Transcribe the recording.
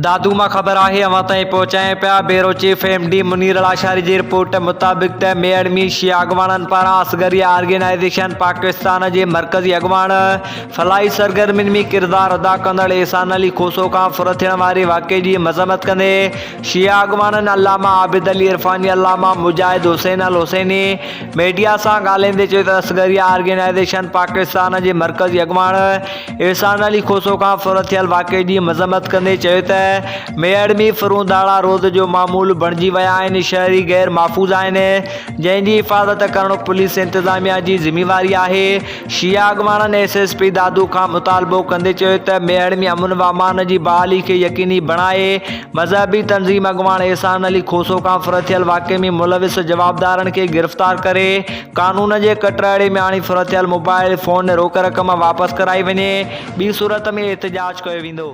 دادو مان خبر آهي اوهان تائين پهچايون پيا، bureau chief M D Munir Lashari جي رپورٽ مطابق ته ميهڙ ۾ شيعه اڳواڻن پاران اصغريه آرگنائيزيشن پاڪستان جي مرڪزي اڳواڻ فلاحي سرگرمين ۾ ڪردار ادا ڪندڙ احسان علي کوسو کان ڦر ٿيڻ واري واقعي جي مذمت ڪندي شيعه اڳواڻن علامه عابد علي عرفاني، علامه مجاهد حسين الحسيني ميڊيا سان ڳالهائيندي چيو ته اصغريه آرگنائيزيشن پاڪستان جي مرڪزي اڳواڻ احسان علي کوسو کان ڦر ٿيل واقعي جي مذمت ڪندي چيو ته ميهڙ ۾ ڦرون ڌاڙا روز جو معمول بڻجي ويا آهن، شهري غير محفوظ آهن، جنهن جي حفاظت ڪرڻ پوليس انتظاميا جي ذميواري آهي. شيعا اڳواڻن ايس ايس پي دادو کان مطالبو ڪندي چيو ته ميهڙ ۾ امن و امان جي بحالي کي يقيني بڻائي مذهبي تنظيم اڳواڻ احسان علي کوسو کان ڦر ٿيل واقعي ۾ ملوث جوابدارن کي گرفتار ڪري قانون جي ڪٽهڙي ۾ آڻي ڦر ٿيل موبائل فون روڪ رقم واپس ڪرائي وڃي، ٻي صورت ۾ احتجاج ڪيو ويندو.